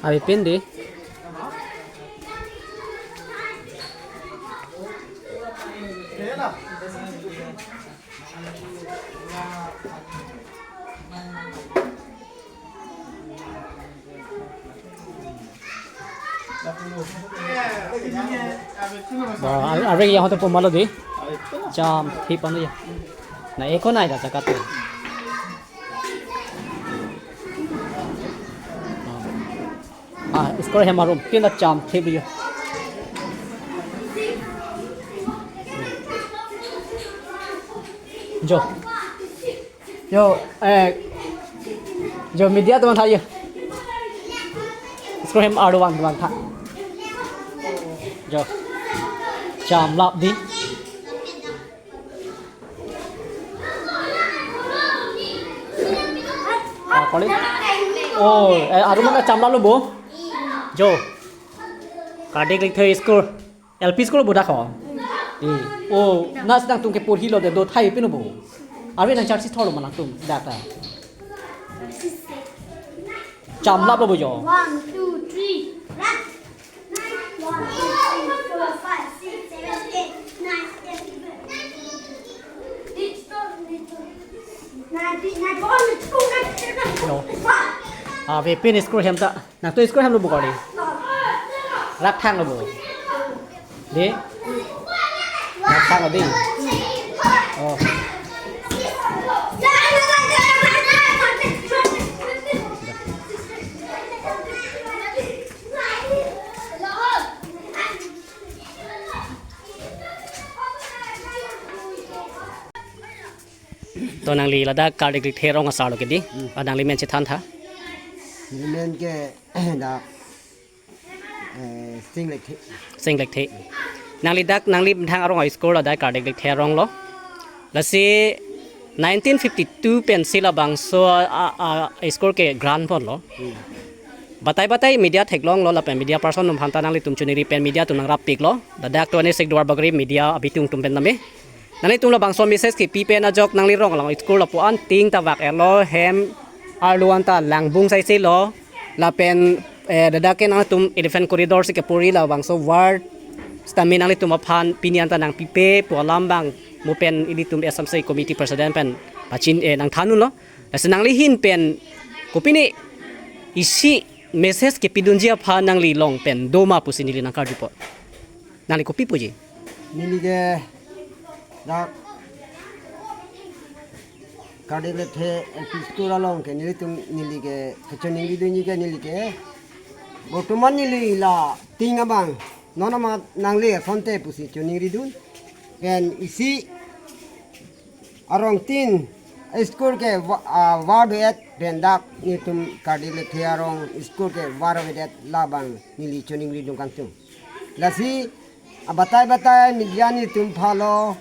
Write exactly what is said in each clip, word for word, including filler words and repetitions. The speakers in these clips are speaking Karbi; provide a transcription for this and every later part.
Avepin dei. Ba, ar-, arve ke ahut pu malo dei. Cham thip anu ya. Na eko nai da jagat tu. Ah, score hem arum. Pin da cham thip ya. Jo. Jo, eh, jo media atum aphan tha jo. Score hem arlo vang vang tha. Jo. Cham lap dei. Ah, kali. Oh, eh, arum an cham lap lo bo. Jo. Kardik Lekthe school. L P school bo dak ho. Eh, oh, nasi nangtum ke porhi lo dei, do thai pin bo. Arve nang charsi thor lo ma nangtum dak ta. Cham lap lo bo jo. One, two, three. One, two, three, four, five, six, seven, eight, nine, ten, eleven. Nine, ten, nine, one, two, nine, ten, nine, No. Ah, avepin school hem ta. Nangtum school hem lo bo kali. Rak thang lo bo. Dei. Rak thang lo dei. Oh. To nangli ladak Kardik Lekthe arong asar lo ke dei. Hmm. Ah, nangli men chethan tha. Neli men ke dak, eh, Sing Lekthe. Sing Lekthe. Nangli dak, nangli methang arong a-school ladak Kardik Lekthe arong lo. Lasi nineteen fifty-two pensi labangso a, a, a-school ke grant pon lo. Hmm. Batai batai media theklong lo lapen media person atum aphan ta nanglitum chiningri pen media atum nangrap pik lo. Ladak twenty-six Duarbagori media abitung atum pen tame. Nanglitum labangso message kepi pen ajok nangli rong along school lapu-an tin ta vak-et lo, hem arlo an ta langbung saisi lo, lapen, eh, ladak ke nangtum elephant corridor si kepuri labangso ward, sitame nanglitum aphan pini an ta nangpipe pu alam abang mo pen ilitum S M C committee president pen pachin, eh, nangthan un lo. Lasi nangli ahin pen kopine isi message kepidunji aphan nangli along pen do ma pusi neli nangkarjupo. Nangli kopi puji? Neli ke dak Kardik Lekthe L P school along ke nelitum, neli ke kachiningri dunji ke neli ke. Bortoman neli la tin abang non amat nangle asonte pusi chiningri dun. Pen isi arong tin school ke va-, ah, var do-et pen dak nelitum Kardik Lekthe arong school ke var do-et labang neli chiningri dun kangtung. Lasi abatai batai media nelitum phalo,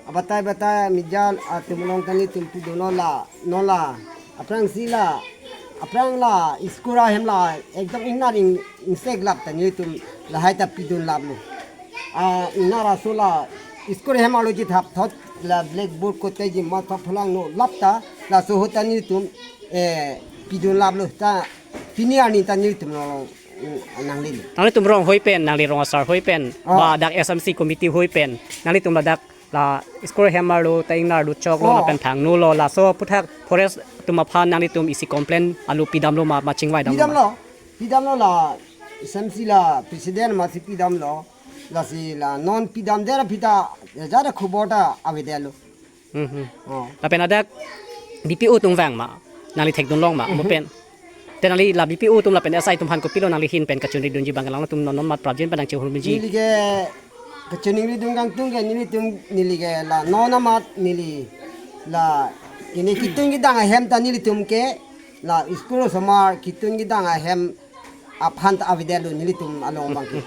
abatai batai media atum along ta nelitum pudun lo la, non la, aphrangsi la, aphrang la school ahem la ekdom ingnar ing, ingseklap ta nelitum lahai ta pidun lap lo. Ah, ingnar aso la school ahem arlo chethap thot la blackboard kote ji ma thap phulang no lap ta laso ahut ta nelitum, eh, pidun lap lo ta pini arni ta nelitum lo, mm, nangli lo. Nanglitum rong hoi pen, nangli rong asar hoi pen, Oh. ba dak S M C committee hoi pen, nanglitum ladak la school hem arlo ta ingnar lo chok lo Oh. lapen thangno lo, laso aphuthak forest atum aphan nanglitum isi complain alu pidam lo ma, ma chingvai dam lo Pidam ma? lo, pidam lo la S M C la president masi pidam lo, lasi la non pidam der aphi ta jada khobor ta avedet lo. Hmm, hmm. Oh. Lapen ladak B P O atum vang ma, nangli thekdun long ma, Mhm. mo pen. Te nangli la B P O atum lapen S I atum aphan kopilo nangli ahin pen kachiningri dunji abang, alangtum non non amat prapjin pen nangchehurmiji. Neli ke kachiningri dun kangtung ke nelitum, neli ke la non amat neli la ini kitun kedang ahem ta nelitum ke la school osomar kitun kedang ahem aphan ta avedet lo nelitum along abang ke.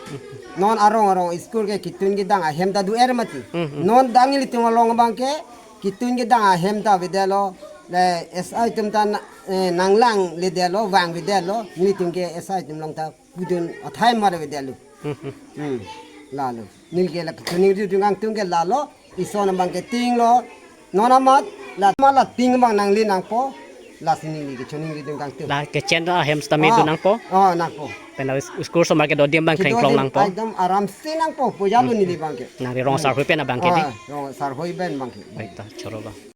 Non arong arong school ke kitun kedang ahem ta do-er mati. Hmm, hmm. Non dak nelitum along abang ke kitun kedang ahem ta avedet lo, le S I atum ta na, eh, nanglangledet lo, vangvedet lo, nelitum ke S I atum along ta pudun athai mar avedet lo. Hmm, hmm. Hmm. Lalo. Neli ke la kachiningri dun kangtung ke lalo. Ison abang ke tin lo. Non amat la ma la tin abang nangli nangpo. Lasi neli ke choningri dun kangtung. La kechen ahem sitame Ah. do nangpo. Oh, nangpo. Pen la school somar kedo adim abang Kedo krengklong adim langpo. Ekdom aram se nangpo, puja lo neli abang ke. Nangli rong sarhui pen abang ke di. Ah, rong sarhui pen abang ke. Baik ta, choro ba.